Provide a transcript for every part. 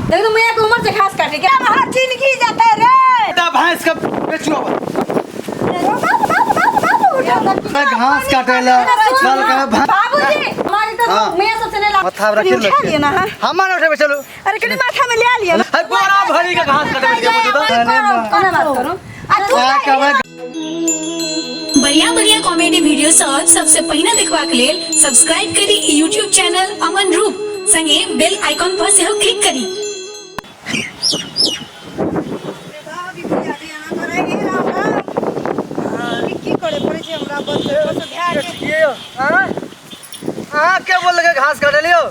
देख तो मैया के उम्र से घास काटे के हमार जिंदगी जाते रे। बेटा भैंस के बेचू अब। मैं घास काटेला चल के बाबूजी हमारे तो मैया सबसे नहीं ला माथा पर रखी उठा लिया ना, हाँ। हम ना उठेबे चलू। अरे कनी माथा में ले लिया ना। है बोरा भरी के घास काटे के मुझे तो कोना बात करू। आ तू क्या कहबै। बढ़िया बढ़िया कॉमेडी वीडियो सब सबसे पहिने देखबाक लेल सब्सक्राइब करी यूट्यूब चैनल अमन रूप, संगे बेल आइकॉन पर सेहो क्लिक करी। की करे पड़े छै हमरा बस बस ध्यान के। ये हां अहाँ के बोल के घास काटे लियो?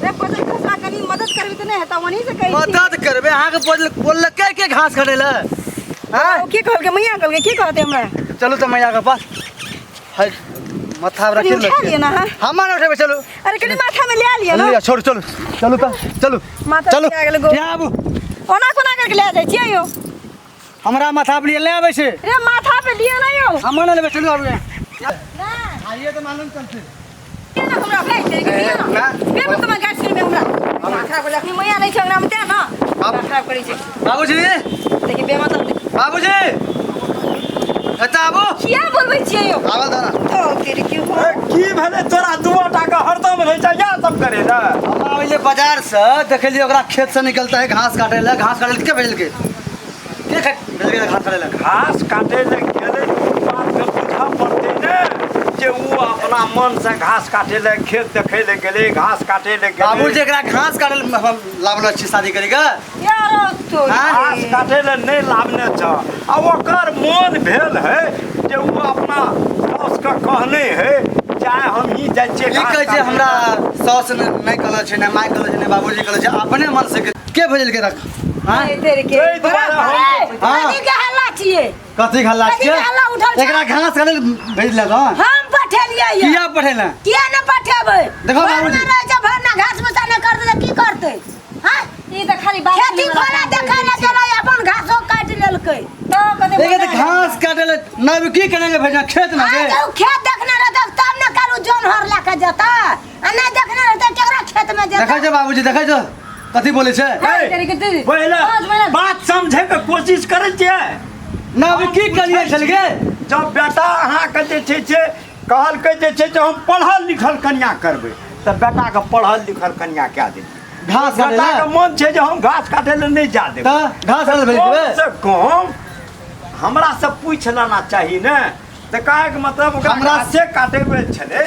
रे बदल खसरा कनी मदद करबी त नहीं हेता, वहीं से कहि छी। मदद करबे अहाँ के बोल बोल के के घास काटे ले? हां ओ की कहलकै मैया, कहलकै की कहते हमरा? चलू त मैया के पास है माथा पर रखी उठा लिया ना, हाँ। हम ना उठेबे चलू। अरे कनी माथा में ले लिया ना। लिया छोड़ चलू चलू त चलू माथा चलू पे आ गेल गो। यहाँ आबू। ओना कोना करके ले जाइ छियै यौ? हमरा माथा पर लिए ले आबै छै। रे माथा पे लिए ना यौ। हम ना लेबै चलू आबू। आइए त मालूम चलते। के ना हमरा भेज दे के दिया ना। ना। बे तो मैं गाछ में हमरा माथा खराब कर अखनी मैया नहीं छै अंगना में ते ना माथा खराब करै छै। बाबूजी देखि बे मतलब। बाबूजी एतऽ आबू। किया बोलबै छियै यौ? आबल दाना। तो तेरे की हो। की भेलै तोरा दुओ टा के हरदम रहै छै इएह सब करे ने। हम आबैले बाजार से देखलियै ओकरा खेत से निकलता है घास काटे ले। घास काटे ले के भेजलकै? के भेजलकै घास काटे ले? घास काटे ले गेलै बात के बुझऽ पड़तै ने जे उ अपना मन से घास काटे ले खेत देखै ले गेलै, घास काटे ले गेलै। बाबूजी एकरा घास काटे ले हम लाबलो छी शादी करी के। यार तो हाँ? घास काटे ले नहि लाबने छ आ ओकर मन भेल है जे उ अपना साउस के कहने है चाहे हम ही जाइ छियै की घास कहै छै काटै हमरा ले। साउस नहि कहलो छै, ने माय कहलो छै, ने बाबूजी कहलो छै, अपने मन से के भेजलकै रख? हाँ? तेरे के ताहि दुआरे हम हाँ। कथी के हल्ला छियै? कथी के हल्ला कथी के छियै? हल्ला उठल छै? एकरा घास काटे ले भेजलक हँ? हम पठेलियै यऽ। किया पठेला? किया न पठेबै? देखो बाबूजी। भरना रहै छै, भरना घास भूसा नहि करतै तऽ की करतै? हाँ? ई त खाली बात खेती कोना देखै लए गेलै, अपन घासो काटि लेलकै। तो कते देखै तऽ घास काटे ले नहि की केने ले भेजना खेत में आ गे? जब खेत देखने रहतै तब ने काल्हि जन हर लए कऽ जेतै, आ नहि देखने रहतै केकरा खेत में जेतै? देखै छै बाबूजी, देखै छै कथी बोलै छै? पहिले बात समझे के कोशिश करै छियै। ना अभी की करिए छल गे? जब बेटा अहाँके जे छै से कहलकै जे छै जे हम पढ़ल लिखल कन्या करबै तऽ बेटाके पढ़ल लिखल कन्या कए देलियै। घास काटे ले? बेटाके मन छै जे हम घास काटे लए नहि जा देबै। तऽ घास काटे लए भेज कम देबै? से कम हमरा से पूछि लेना चाही ने। तऽ कहैके मतलब ओकरा घासे काटे बेर छलै,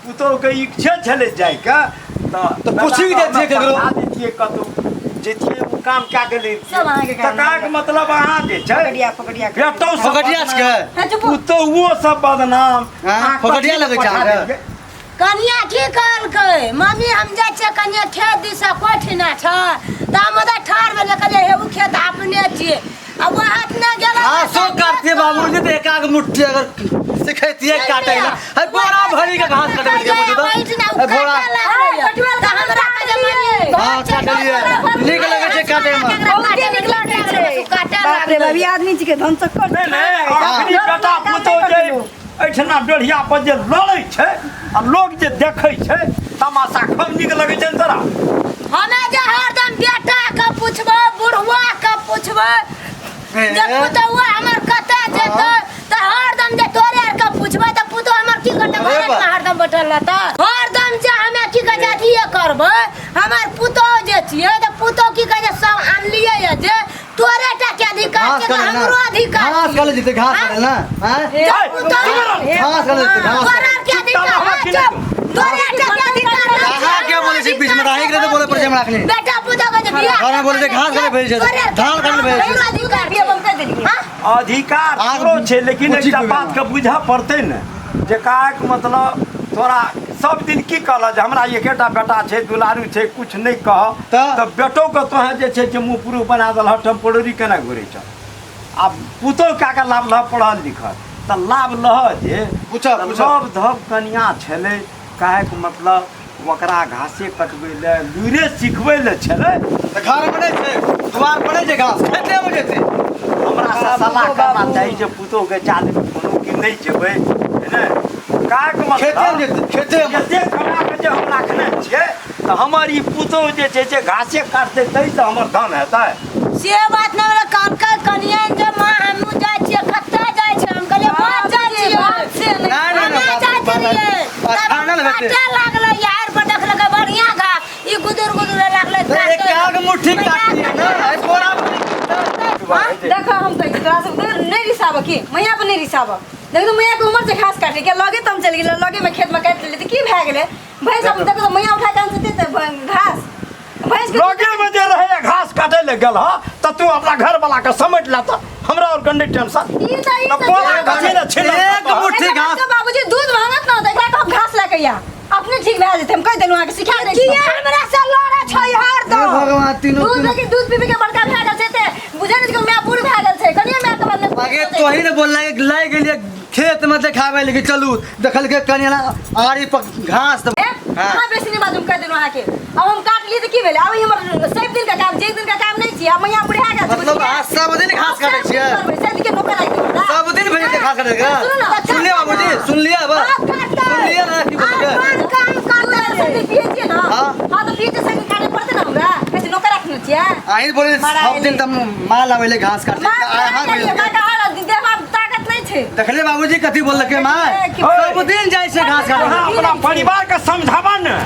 पुतोहके इच्छे छलै जाइके तऽ पूछि के जैतियै केकरो। पठा दैतियै कतहु जैतियै ओ काम कए के लैतियै। सब अहाँके तऽ कारण। कहैके मतलब अहाँ जे छै पकड़िया पकड़िया बेटो सब फोकटिया बदनाम, छिकै? हाँ, चुप। पुतोहुओ सब बदनाम। हाँ, अहाँ फोकटिया कथी लगै छै पठा अहाँके? देलियै? कनिया की कहलकै? मम्मी हम जाइ छियै कनिया खेत दिस कोठिना छै तऽ हम ओतऽ ठाढ़ भेलियै, कहलियै हे ओ खेत अपने छियै आ ओ हाथ नहि गेलै। घासो काटतियै बाबूजी तऽ एकाक मुट्ठी अगर सिखैतियै काटै लए है बोरा भरी के घास काटबै के बुझू तऽ है बोरा। हाँ काटलियै, नीक लगै छै काटै में। बहुते नीक लागै छै। बाप रे बाप, ई आदमी जी के धन चक्कर। नहि नहि अखनी बेटा पुतोह जे एहिठिना डढ़िया पर जे लड़ै छै आ लोग जे देखै छै तमाशा खूब नीक लगै छै ने तोरा? हमे जे हरदम बेटा के पुछबै, बुढ़वा के पुछबै जे पुतहुआ हमर कतऽ जेतै तऽ हरदम जे तोरे आर के पुछबै तऽ पुतहु हमर की करतै? अरे घरे बा। में हरदम बैठल रहतै। हरदम जे हमे की कहै छै अथिये करबै, हमर पुतहु जे छियै तऽ पुतहु की कहै छै सब आनलियै ये जे तोरे टा के अधिकार घास छै तऽ काटे ना हमरो अधिकार घास छै। काटे जेतै, घास काटे ना? हैं घास काटे जेतै, घास तोरा आर के अधिकार चुप है, चुप। तोरे आर के अधिकार है। अहाँ के बोलै छी बीच में? राही के बोले पड़ै छै हमरा अखनी। बेटा पुतहु के जे बियाह घरमे बोलै छै घास काटे भेजै छै, धान काटे भेजै छै। हमरो अधिकार बिया बंद कर देलियै। हाँ? अधिकार आग तोरो छै लेकिन पूछी एकटा कोइ बात के बुझऽ पड़तै ने जे कहैके मतलब तोरा सब दिन की कहलह जे हमरा एकेटा बेटा छै दुलारू छै कुछ नहि कह तऽ? तऽ बेटो के तोहे जे छै जे मुँह पुरुख बना देलह टेम्पोररी केना घुरै छह आ पुतोह कए कऽ लाभ लह पढ़ल लिखल तऽ लाभ लह जे पूछऽ, तऽ पूछऽ। लव धव कनिया छलै कहैके मतलब ओकरा घासे कटबै लए लुरे सिखबै लए छलै। तऽ घरमे नहि छै, दुआर पर नहि छै घास, खेतेमे जेतै। हमरा से सलाह करना चाही जे पुतोहके जा देबै कोनो कि नहि जेबै है ने? कहैके मतलब खेतेमे जेतै, खेतेमे। एते कमा के जे हम राखने छियै तऽ हमर ई पुतोह जे छै से घासे काटतै ताहिसँ हमर धन हेतै। से बात नहि भेलै। कहलकै कनिया जे माँ हमहूँ जाइ छियै। कतऽ जाइ छै? हम कहलियै बाप जाइ छियै। से नहि। नहि, नहि, हमे नहि, जाइत रहियै। बाप, तब फाइनल हेतै। काटे लागलै, यार पर देखलकै बढ़िया घास, ई गुदुर गुदुर लागलै तऽ काटे। एकाग मुट्ठी काटतियै ने, एहि बोरा भरि हाँ, देखो हम कहै छी तोरा सब नहि रिसाबऽ की मैया पर नहि रिसाबऽ। देखो मैया के उमर से घास काटे के लगे तऽ हम चलि गेलै, लगे में खेत में काटि लेलियै तऽ की भए गेलै? भैंस अपन देखो तऽ मैया उठा के आनतै तऽ घास भैंस के लगे में जे रहै घास काटे ले गेल हँ तऽ तू अपना घर वाला के समेट ला तऽ हमरा और कनि टेंशन। ई तऽ ई तऽ तऽ बोरा कथी ले छिलल? एक मुट्ठी एकर घास। बात बाबूजी दूध मांगत ना तऽ एकरा कहब घास लए के या अपने ठीक भए जेतै। हम कहि देलहुँ अहाँके, सिखा दै छी। किया हमरा से लड़ै छै हरदम? हे भगवान, तीनों दूध तीनों लेके दूध पीबी के बड़का भए गेल छै ते बुझै नहि छै कि माय बूढ़ भए गेल छै। कनिए माय के बदले आगे तोही ने बोलला कि लै गेलियै खेत में देखाबै लेकिन चलू देखलकै कनिया आरी पर घास तऽ ए, अहाँ बेसी नहि बाजू, हम कहि देलहुँ अहाँके। अब हम काट लिए तऽ की भेलै? आब ई हमर सैब दिन के काम, जे दिन के काम नहि छियै। आब मैया बुढ़ा गेल छै। मतलब अहाँ सब दिन घास काटै छियै? करबै सैब के नौकर राखि देबै हमरा। सब दिन भरि दिन घास काटै सुनू के? ना। सुनलियै बाबूजी, सुनलियै? अब आब काटतै। सुनलियै ना की बोलकै? आब काम दूध करतै। सब दिन पियै छियै ना? हाँ। हाँ तऽ पियै छियै, सैब दिन काटै पड़तै ने हमरा। कहै छै नौकर राखने छियै। अहीं बोले बड़ा सब दिन एलै। तऽ माल आबै ले घास काटै माँ अहाँ बुढ़ा गेलियै, माँ के हालत देहमे आब ताकत नहि छै। देखलियै बाबूजी कथी बोललकै? माँ सब दिन जाइ छै घास काटै। अहाँ अपना परिवार के समझाबा ने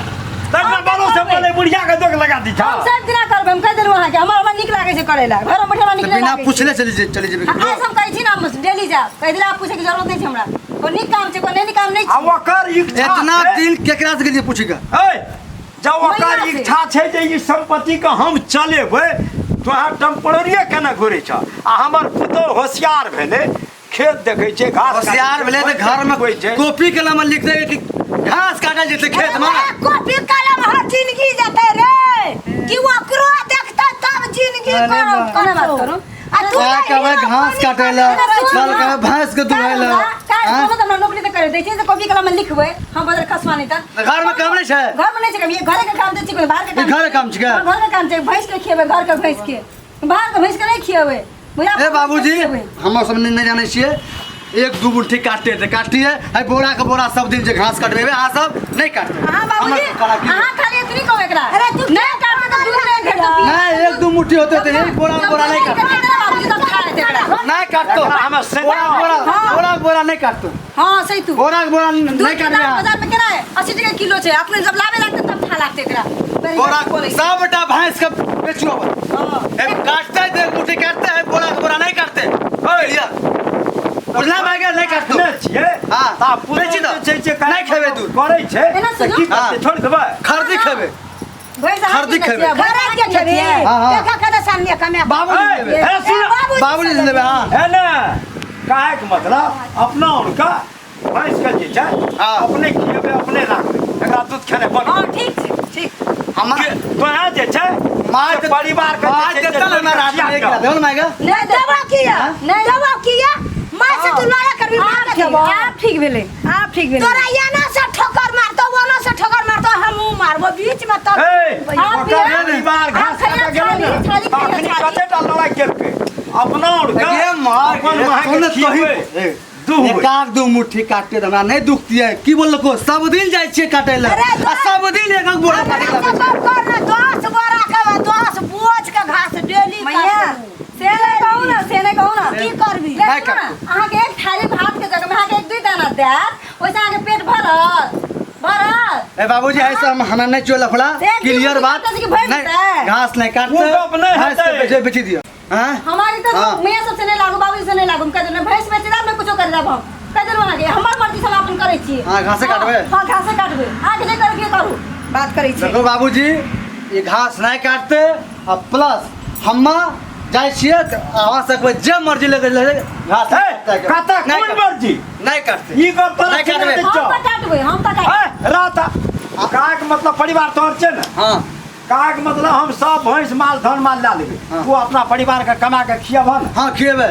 तकरा बालो से बोले बुढ़िया के दोख लगा दी छा। हम सब दिना करबै, हम कहि देलहुँ अहाँके। हमरा हमरा नीक लागै छै करै लए, घरमे बैठल हमरा नीक तऽ नहि बिना लागै छै। पुछले चलि जे चलि जेबै? आइ हम कहै छी ने हम डेली जायब, कहि देला पूछैके जरूरत नहि छै हमरा। कोइ नीक काम छै, कोइ नहि नीक काम नहि आ छै। ओकर इच्छा इतना छै- दिन केकरा से गेलियै पूछि के? ऐ, जब ओकर मैया से। इच्छा छै जे ई संपत्ति के हम चलेबै तो अहाँ टेम्पररिये केना घुरै छ? आ हमर पुतोह होशियार भेलै, खेत देखै छै, घास काटै होशियार छै, भेलै तऽ घर में होइ छै। कॉपी कलम में लिख दे कि घास काटल जेतै खेत में। कॉपी कलम हर जिंदगी जेतै रे कि ओकरो देखतै तब जिंदगी अरे करम। बा। कोना बात करू? आ तू का तऽ कहबै हीरो घास बनी काटै लए, करै छै। कल कहबै भैंस के दुहै लए। काज आँय? कोनो तऽ हमरा नौकरी तऽ करै दै छै तऽ कॉपी कलम में लिखबै हम बदल खसवा नहि तऽ। घर में काम नहि छै? घर में नहि छै काम, ये घरे के काम दै छी, कोनो बाहर के काम ई घरे काम छिकै? हाँ, घर के काम छै। भैंस के खिएबै, घर के भैंस के, बाहर के भैंस के नहि खिएबै। बुझा? ए बाबूजी, खिएबै। हम सब नहि जानै छियै। एक दू मुट्ठी काटते तऽ काटिए है, बोरा के बोरा सब दिन जे घास कटबेबै अहाँ सब नहि काटबै। अहाँ बाबूजी हमर कला की? अहाँ खाली एतनी कहू एकरा। अरे तू नहि काटबै तऽ दूध नहि भेटत। नहि, एक दू मुट्ठी होते तऽ एक बोरा के बोरा नहि काटतै। बाबूजी तब खा लेतै एकरा। नहि काटतो। एकरा हमे से- बोरा के बोरा, बोरा के बोरा नहि काटतो। हाँ सही तू। बोरा के बोरा दूध नहि के काटबै दाम अहाँ। बाजार में केना है? 80 टका किलो छै। अपने जब लाबे लागतै तब खा लागतै एकरा। बोरा सबटा भैंस के बेचू। हाँ। अब काटते तो एक मुट्ठी काटते है, बोरा के बोरा नहीं काटते। लिया बुझला भए गेल? नहीं काटतो। रखने छियै। हाँ। तऽ आब पुतोह बेची दऽ। जे छै से नहि खेबै दूध। करै छै एना तऽ की सुनू। करतै? छोड़ि देबै? खरीदी खेबै। भैंस अहाँ खरीदी किनै खेबै। छियै? भैंस अहाँ घरे के किनै खेबही? छियै? हाँ, हाँ। देखा कतऽ सामने कमे। बाबूजी ऐ, लेबै। हे सुन। बाबूजी से लेबै। हाँ। है ने, काहेके मतलब अपना हुनका भैंस के जे छै हाँ। अपने खिएबै, अपने राखबै, एकरा दूध खेनाइ बंद। हाँ ठीक छै, ठीक। हमर तोहे जे छै मार से परिवार के मार जे छै देतल हमरा रात में एक खिया देबो ने मायगा। नहि देबो किया? नहि। देबो किया? माँ से तू लड़े करबी? माँ आब के ठीक, देबो? आब ठीक भेलै, आब ठीक भेलै। तोरा एना से ठोकर मारतो, ओना से ठोकर मारतो, हमहूँ मारबो बीच में तब। हे, आब ओकर बियाह- परिवार घास आब खैया काटऽ गेलै ने, छाली, छाली तऽ खैया अखनी छाली। कतेटा लड़ाइ केलकै अपना और गे मार अपन माँ के सुन तोही। खिएबै, दुहबै। एकाक दू मुट्ठी काटते तऽ हमरा नहि दुखतियै। की बोललको? सब दिन जाइ छियै काटै लए अरे आ सब दिन एक एक बोरा काटि के हमरा लाबै से छियै। गप कर ने, 10 बोरा के 10 बोझ के घास डेली मैया काटू। से नहि कहू ने, से नहि कहू ने। की करबी? ले नहि सुनू ने, काटू। अहाँके एक थाली भात के जगह में अहाँके एक दुई दाना देत, ओहिसँ अहाँके पेट भरत? भरत? ए बाबूजी, ऐसे हम हमरा नहीं चो लफड़ा। से एक दिन क्लियर मुट्ठी बात। काटतै से कि भरि नहीं जेतै? घास नहीं काटते, ओ गप नहि भैंस के हेतै। बेचे बेची दियो। हाँ हमारे तो हाँ। मैया सबसे नहीं लागू, बाबूजी से नहीं लागू। हम कह देलहुँ भैंस बेच देब ने, कुछो कर देब। हम कह देलहुँ अहाँके, हमर मर्जी से हम अपन करै छी। हाँ, घासे काटबै? हाँ, घासे काटबै। अहाँके जे करैके करू, बात करै छी। देखो बाबूजी, ये घास नहीं काटते आ प्लस हम्मा जाइ छियै तऽ अहाँ सबके जे मर्जी लगे लगे घास हे, नहीं काटतै। कतऽ नहीं कोन काटतै। मर्जी? नहीं काटते। ई गप तोरा नहि केना काटबै। दै हम छौ? तऽ काटबै, हम तऽ काटबै। हे, रात काक मतलब परिवार तोहर छै ने? हाँ। काक मतलब हम सब भैंस माल धन माल लए लेबै। हाँ। तू अपना परिवार के कमा के खियाबह ने। हाँ खिएबै,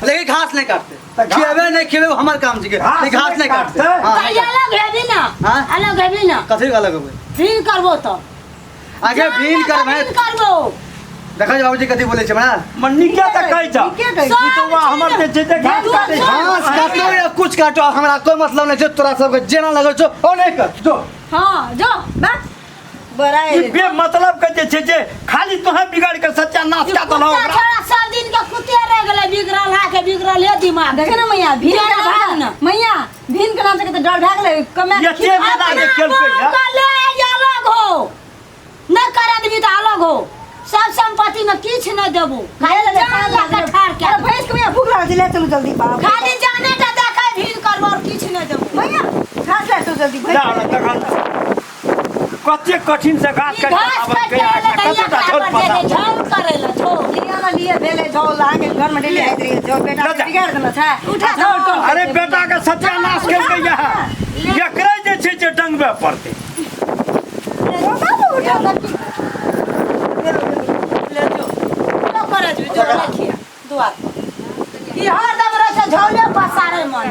लेकिन घास नहीं काटते। तऽ घास- खिएबै नहीं खिएबै वो हमर काम छिकै। घास लेकिन घास नहि नहीं काटते। काटतै? हाँ, तऽ नहीं ई अलग हेबी ने? हाँ? अलग हेबी ने? काटतै। कथी के अलग होबै? फिर करबो तऽ आगे भीन करबै। फिर करबो। देखै बाबूजी कथी बोलै छै हमरा। मन नीके तऽ कहै छ। नीके कहै तू तऽ वहाँ हमर जे छै से घास काटै छै। घास काटो या कुछ काटो हमरा कोई मतलब नहीं छै। तोरा सबके जेना लगै छौ ओ नहीं कर जो। हाँ जो बस बड़ा ई बे मतलब के जे छै जे खाली तोहे बिगाड़ के सत्यानाश कऽ देलहो कुत्ता ओकरा। छोड़ा सब दिन के कुत्ते रह गेलै बिगड़ल हा के बिगड़ल हे दिमाग देखे ना मैया भीम के डर भाग नाम ना। मैया भीम के नाम से कते डर भए गेलै कमे ये ते बेटा के केलकै अपना या बहू के ले आइ अलग हो न कर आदमी तऽ अलग हो सब संपत्ति में किछु न देबो खाली जान लऽ के ठाढ़ अरे कए भैंस के मैया भूख लागल छै ले चलू जल्दी बाप खाली जाने टा देखै भीड़ करबो और किछु न देबो मैया घास ले चलू जल्दी जा भैंस तखन कते कठिन से घास ई काटि घास आबत काटि के के कते एलै तऽ टा एकरा झोल पर दे पता दे झोल करै लए झोल लिअ ना लिअ भेलै झोल अहाँके घर में डेली आइत रहियै झोल बेटा ले जा। बिगाड़ देने छै उठा झोल टोल अरे बेटा के सत्यानाश केलकै यहाँ एकरे जे छै जे डंगबे पड़तै बाबू उठा ले जो जो करै जो जो रखिए दुआर पर ई हरदम रहै छै झोले पसारे मन।